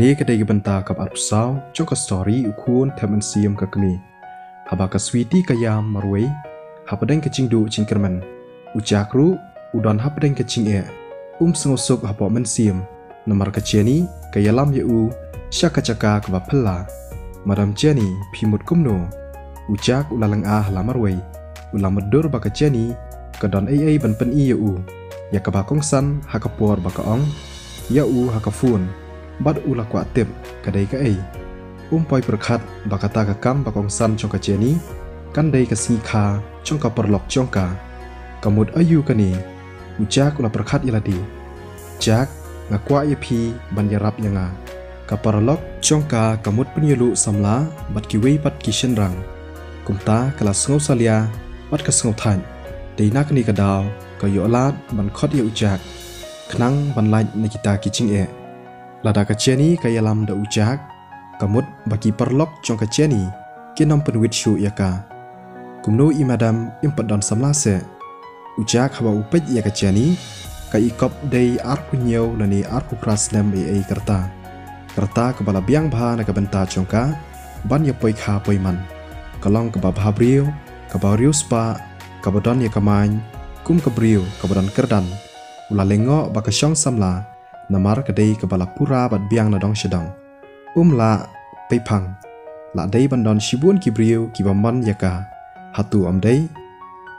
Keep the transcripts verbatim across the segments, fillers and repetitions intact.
Ïa ka dei ka bynta kaba arphew saw jong ka story U Khun Thep Mynsiem ka Kmie. Haba ka Sweety ka ïam marwei hapdeng ka jingduh jingkyrmen, u Jack ruh u don hapdeng ka jingeh. Um sngewsuk hapoh mynsiem namar ka Jenny ka ïalam ïa u sha ka jaka kaba phylla. Madam Jenny, phi mut kumno? U Jack u la lynga ha la marwei. U la mutdur ba ka Jenny ka don ei ei ban pyni ïa u, ïa kaba kongsan ha ka por ba ka ong ïa u ha ka phone bad u la kwah tip ka dei kaei. Um poi pyrkhat ba kata ka kam ba kongsan jong ka Jenny kan dei ka sngi kha jong ka paralok jong ka. Ka mut aïu kane? U Jack u la pyrkhat ïa lade. Jack, nga kwah ïa phi ban ïarap ïa nga. Ka paralok jong ka ka mut pynïaluh samla bad kiwei pat ki shynrang. Kumta ka la sngew salia bad ka sngew thait. Dei na kane ka daw ka ïoh lad ban khot ïa u Jack khnang ban lait na kita ki jingeh. Lada ka Jenny ka ïalam da u Jack, ka mut ba ki paralok jong ka Jenny kin ym pynwit shuh ïa ka. Kumno i madam, im pat don samla seh? U Jack haba u peit ïa ka Jenny, ka i kop dei arphew hynñiew lane arphew phra snem ei ei ka rta. Ka rta kaba la biang bha na ka bynta jong ka ban ïa poi kha poi man. Ka long kaba bha briew, kaba riewspah, kaba don ïa ka mind kum ka briew kaba don kyrdan. U la lyngngoh ba ka shong samla namar ka dei kaba la pura bad biang na dong sha dong. Um lah peiphang. La dei ban don shibun ki briew kiba mon ïa ka. Hato ym dei?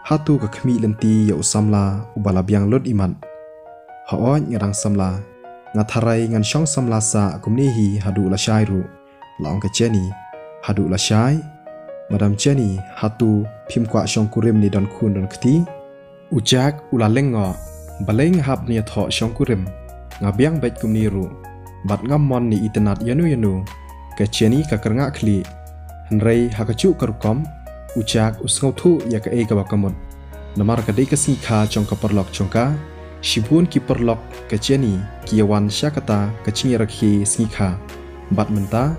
Hato ka khmih lynti ïa u samla uba la biang lut imat? Hooid, nga dang samla. Nga tharai ngan shong samla sah kumne hi haduh lashai ruh, la ong ka Jenny. Haduh lashai? Madam Jenny, hato phim kwah shongkurim ne don khun don kti? U Jack u la lyngngoh. Balei nga hap ban ïathoh shongkurim? Nga biang beit kumne ruh bad ngam mon ne itynnad ïano ïano. Ka Jenny ka kyrngah khlieh. Hynrei ha kajuh ka rukom u Jack u sngewthuh ïa kaei kaba ka mut. Namar ka dei ka sngi kha jong ka paralok jong ka, shibun ki paralok ka Jenny ki ïawan sha kata ka jingïarakhe sngi kha. Bad mynta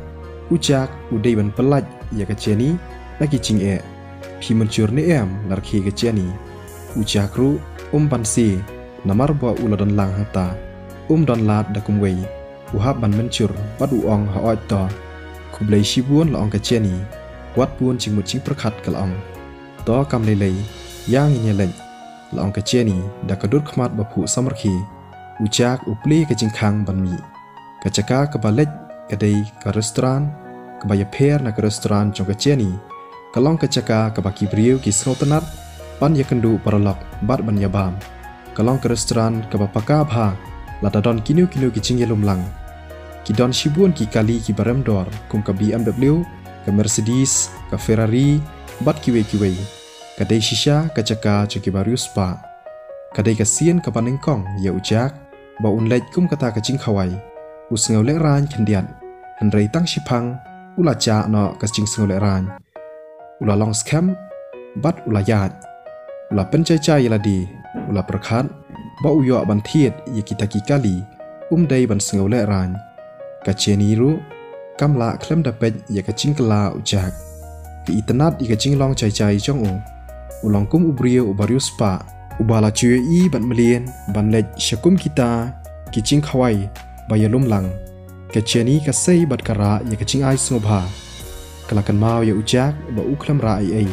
u Jack u dei ban pyllait ïa ka Jenny na ki jingeh. Phi mynjur ne em la rakhe ka Jenny? U Jack ruh um banse namar ba u la don lang hangta. Um don lad da kumwei. U hap ban mynjur bad u ong, hooid to. Khublei shibun, la ong ka Jenny. Wat bun jingmut jingpyrkhat, ka la ong. To kam lei lei, ïa ngin ïa leit, la ong ka Jenny da ka dur khmat ba phuh samrkhie. U Jack u plie ka jingkhang ban mih. Ka jaka kaba leit ka dei ka restaurant kaba ïapher na ka restaurant jong ka Jenny. Ka long ka jaka kaba ki briew ki sngewtynnad ban ïakynduh paralok bad ban ïabam. Ka long ka restaurant kaba paka bha, lada don kino kino ki jingïalum lang. Ki don shibun ki kali kiba rem dor kum ka B M W, ka Mercedes, ka Ferrari bad kiwei kiwei. Ka dei shisha ka jaka jong kiba riewspah. Ka dei ka sien kaba nyngkong ïa u Jack ba un leit kum kata ka jingkhawai. U sngew lehraiñ khyndiat, hynrei tang shiphang u la jah noh ka jingsngew lehraiñ. U la long skhem bad u la ïaid. U la pynjai jai ïa lade, u la pyrkhat ba u ïoh ban thied ïa kita ki kali, um dei ban sngew lehraiñ. Ka Jenny ruh kam lah khlem da peit ïa ka jingkylla u Jack. Ka itynnad ïa ka jinglong jai jai jong u. U long kum u briew uba riewspah, uba la ju ïohi bad mlien ban leit sha kum kita ki jingkhawai ba ïalum lang. Ka Jenny ka sei bad ka rah ïa ka jingai sngewbha. Ka la kynmaw ïa u Jack ba u khlem rah ei ei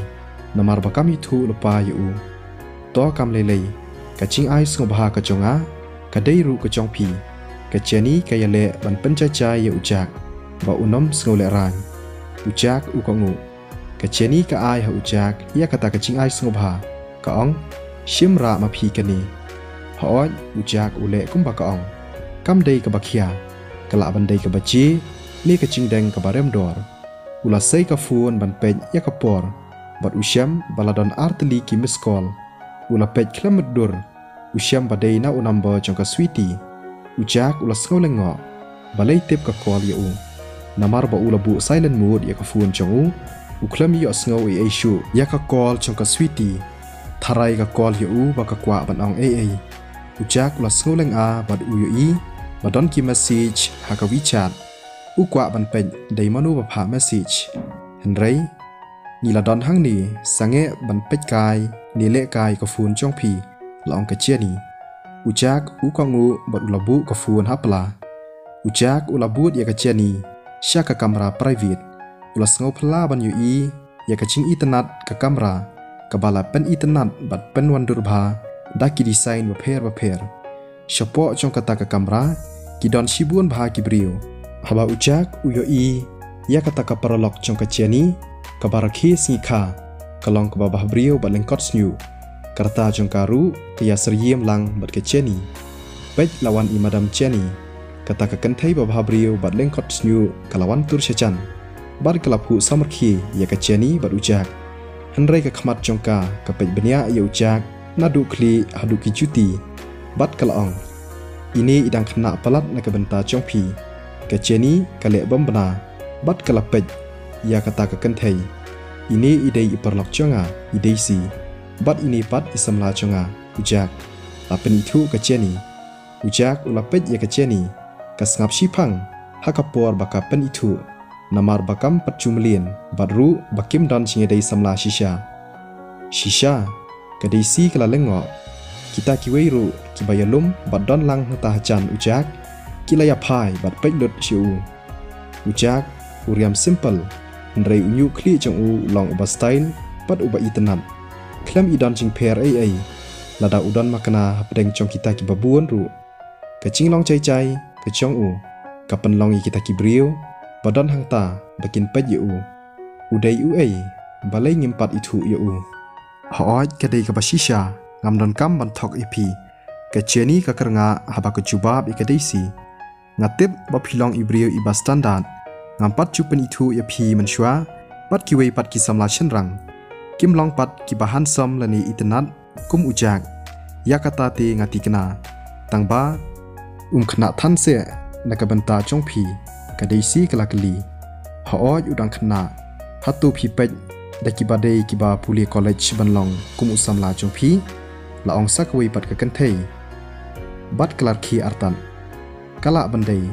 namar ba kam ithuh lypa ïa u. To kam lei lei, ka jingai sngewbha ka jong nga ka dei ruh ka jong phi. Ka Jenny ka ïaleh ban pynjai jai ïa u Jack ba un ym sngew lehraiñ. U Jack u kohnguh. Ka Jenny ka ai ha u Jack ïa kata ka jingai sngewbha. Ka ong, shim rah ma phi kane. Hooid, u Jack u leh kumba ka ong. Kam dei kaba khia, ka lah ban dei kaba jia ne ka jingdeng kaba rem dor. U la sei ka phone ban peit ïa ka por bad u shem ba la don ar tylli ki missed call. U la peit khlem mutdur, u shem ba dei na u number jong ka Sweety. U Jack u la sngew lyngngoh. Balei tip ka call ïa u? Namar ba u la buh silent mode ïa ka phone jong u, u khlem ïohsngew ei ei shuh ïa ka call jong ka Sweety. Tharai ka call ïa u ba ka kwah ban ong ei ei. U Jack u la sngew lyngngoh bad u ïohi ba don ki message ha ka WeChat. U kwah ban peit dei mano ba phah message. Hynrei, ngi la don hangne, sangeh ban peit kai ne leh kai ka phone jong phi, la ong ka Jenny. U Jack u kohnguh bad u la buh ka phone ha pla. U Jack u la bud ïa ka Jenny sha ka kamra private. U la sngew phylla ban ïohi ïa ka jingitynnad ka kamra, kaba la pynitynnad bad pynwandur bha da ki design bapher bapher. Shapoh jong kata ka kamra ki don shibun bha ki briew. Haba u Jack u ïohi ïa kata ka paralok jong ka Jenny kaba rakhe sngikha, ka long kaba bhabriew bad lyngkot shñiuh. Ka rta jong ka ruh ka ïasyriem lang bad ka Jenny. Peit, la wan i Madam Jenny. Kata ka kynthei ba bhabriew bad lyngkot shñiuh ka la wan tur shajan bad ka la phuh samrkhie ïa ka Jenny bad u Jack. Hynrei ka khmat jong ka ka peit bniah ïa u Jack naduh khlieh haduh ki juti, bad ka la ong, "Ine i dang khynnah palat na ka bynta jong phi." Ka Jenny ka leh bym bna bad ka la peit ïa kata ka kynthei. "Ine i dei i paralok jong nga, i Daisy, bad ine pat i samla jong nga, u Jack," la pynithuh ka Jenny. U Jack u la peit ïa ka Jenny, ka sngap shiphang ha ka por ba ka pynithuh, namar ba kam pat ju mlien bad ruh ba kim don jingïadei samla shisha. "Shisha," ka Daisy ka la lyngngoh. Kita kiwei ruh kiba ïalum bad don lang hangta hajan u Jack ki la ïaphai bad peit lut sha u. U Jack u riam simple, hynrei u ñiuhkhlieh jong u u long uba style bad uba itynnad. Khlem i don jingpher ei ei, lada u don makna hapdeng jong kita kiba bun ruh. Ka jinglong jai jai ka jong u ka pynlong ïa kita ki briew ba don hangta ba kin peit ïa u. "U dei uei? Balei ngim pat ithuh ïa u?" "Hooid, ka dei kaba shisha, ngam donkam ban thok ïa phi," ka Jenny ka kyrngah haba ka jubab ïa ka Daisy. "Nga tip ba phi long i briew iba standard. Ngam pat ju pynithuh ïa phi mynshuwa bad kiwei pat ki samla shynrang. Kim long pat kiba handsome lane itynnad kum u Jack. Ïa kata te nga tikna. Tangba um khynnah than seh na ka bynta jong phi?" ka Daisy ka la kylli. "Hooid, u dang khynnah. Hato phi peit da kiba dei kiba pule college ban long kum u samla jong phi?" la ong sa kawei pat ka kynthei. Bad ka la rkhie artat. "Ka lah ban dei.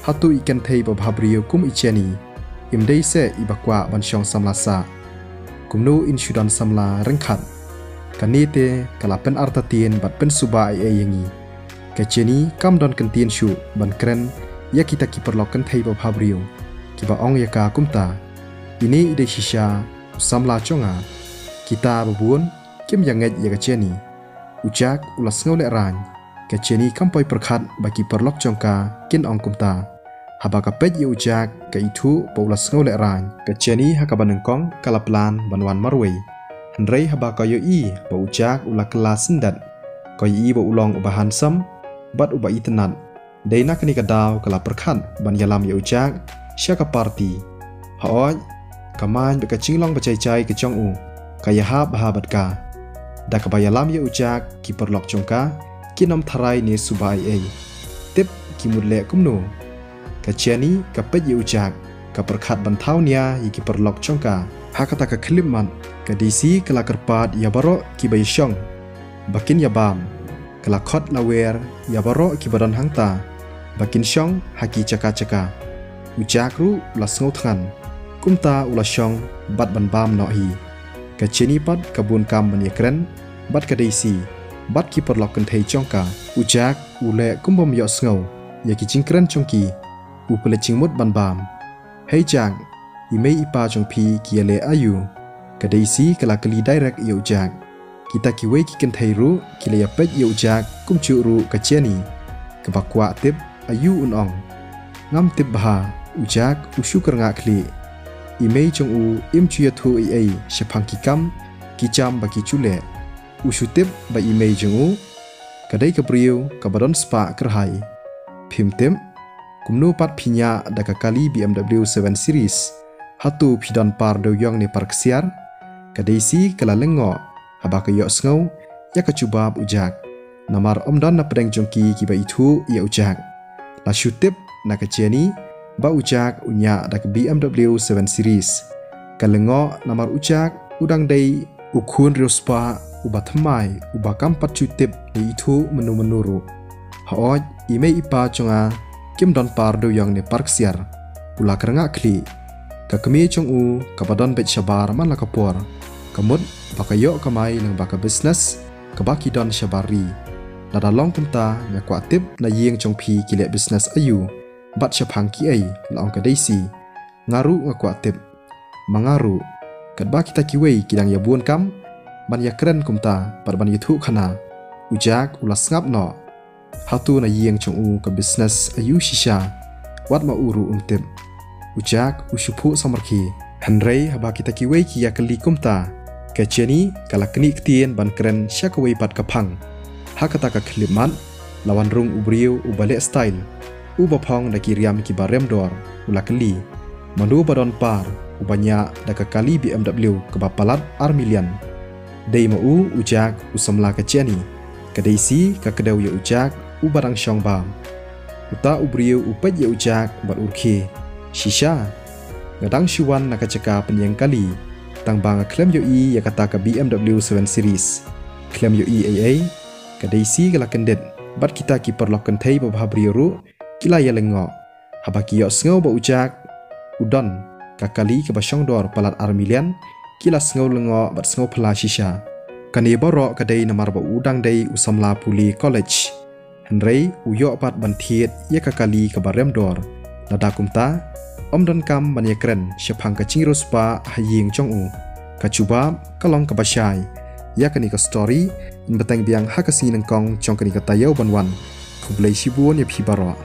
Hato i kynthei ba bhabriew kum i Jenny im dei seh iba kwah ban shong samla sah? Kumno in shu don samla ryngkhat? Kane te ka la pynartatien bad pynsuba ei ei ïa ngi." Ka Jenny kam don kyntien shuh ban kren ïa kita ki paralok kynthei ba bhabriew kiba ong ïa ka kumta. "Ine i dei shisha u samla jong nga. Kita ba bun kim ïa ngeit ïa ka Jenny." U Jack u la sngew lehraiñ. Ka Jenny kam poi pyrkhat ba ki paralok jong ka kin ong kumta. Haba ka peit ïa u Jack ka ithuh ba u la sngew lehraiñ. Ka Jenny ha kaba nyngkong ka la plan ban wan marwei. Hynrei haba ka ïohi ba u Jack u la kylla syndet, ka ïohi ba u long uba handsome bad uba itynnad. Dei na kane ka daw ka la pyrkhat ban ïalam ïa u Jack sha ka party. Hooid, ka maiñ bad ka jinglong ba jai jai ka jong u ka ïahap bha bad ka. Da kaba ïalam ïa u Jack ki paralok jong ka kin ym tharai ne suba ei ei. Tip ki mut leh kumno. Ka Jenny ka peit ïa u Jack, ka pyrkhat ban thaw nia ïa ki paralok jong ka. Ha kata ka khyllipmat ka Daisy ka la kyrpad ïa baroh kiba ïashong ba kin ïabam. Ka la khot lawer ïa baroh kiba don hangta ba kin shong ha ki jaka jaka. U Jack ruh u la sngew thngan. Kumta u la shong bad ban bam noh hi. Ka Jenny pat ka bun kam ban ïakren bad ka Daisy bad ki paralok kynthei jong ka. U Jack u leh kum bym ïohsngew ïa ki jingkren jong ki. U pynleit jingmut ban bam. "Hei Jack, i mei i pa jong phi ki ïaleh aïu?" ka Daisy ka la kylli direct ïa u Jack. Kita kiwei ki kynthei ruh ki la ïapeit ïa u Jack kumjuh ruh ka Jenny, kaba kwah tip aïu un ong. "Ngam tip bha," u Jack u shu kyrngah khlieh. "I mei jong u im ju ïathuh ei ei shaphang ki kam ki jam ba ki ju leh. U shu tip ba i mei jong u ka dei ka briew kaba don spah kyrhai. Phim tip, kumno pat phi ñiah da ka kali B M W seven Series? Hato phi don par dewïong ne par ksiar?" Ka Daisy ka la lyngngoh haba ka ïohsngew ïa ka jubab u Jack. Namar ym don na pdeng jong ki kiba ithuh ïa u Jack. La shu tip na ka Jenny ba u Jack u ñiah da ka B M W seven Series. Ka lyngngoh namar u Jack u dang dei u khun riewspah uba thymmai, uba kam pat ju tip ne ithuh mynno mynno ruh. "Hooid, i mei i pa jong nga kim don par dewïong ne par ksiar," u la kyrngah khlieh. Ka kmie jong u kaba don beit shabar man la ka por, ka mut ba ka ïoh kamai lyngba ka business kaba ki don shabar ri. "Lada long kumta, nga kwah tip na ïing jong phi ki leh business aïu?" bad shaphang kiei, la ong ka Daisy. Nga ruh nga kwah tip. Ma nga ruh. Katba kita kiwei ki dang ïa bun kam ban ïa kren kumta bad ban ïathuh khana, u Jack u la sngap noh. Hato na ïing jong u ka business aiu shisha? Wat ma u ruh um tip. U Jack u shu phuh samrkhie. Hynrei haba kita kiwei ki ïa kylli kumta, ka Jenny ka la knieh ktien ban kren sha kawei pat ka phang. Ha kata ka khyllipmat la wan rung u briew uba leh style, uba phong da ki riam kiba rem dor. U la kylli, mano ba don par uba ñiah da ka kali B M W kaba palat ar million? Dei ma u u Jack u samla ka Jenny. Ka Daisy ka kdew ïa u Jack uba dang shong bam. Uta u briew u peit ïa u Jack bad u rkhie, shisha, nga dang shu wan na ka jaka pynïeng kali, tang ba nga khlem ïohi ïa kata ka B M W seven Series. Khlem ïohi ei ei? Ka Daisy ka la kyndit bad kita ki paralok kynthei babha briew ruh ki la ïa lyngngoh. Haba ki ïohsngew ba u Jack u don ka kali kaba shong dor palat ar million, ki la sngew lyngngoh bad sngew phylla shisha. Kane baroh ka dei namar ba u dang dei u samla pule college. Hynrei u ïoh pat ban thied ïa ka kali kaba rem dor. Lada kumta, ym donkam ban ïa kren shaphang ka jingriewspah ha ïing jong u. Ka jubab ka long kaba shai. Ïa kane ka story yn bteng biang ha ka sngi nyngkong jong kane ka taïew ban wan. Khublei shibun ïa phi baroh.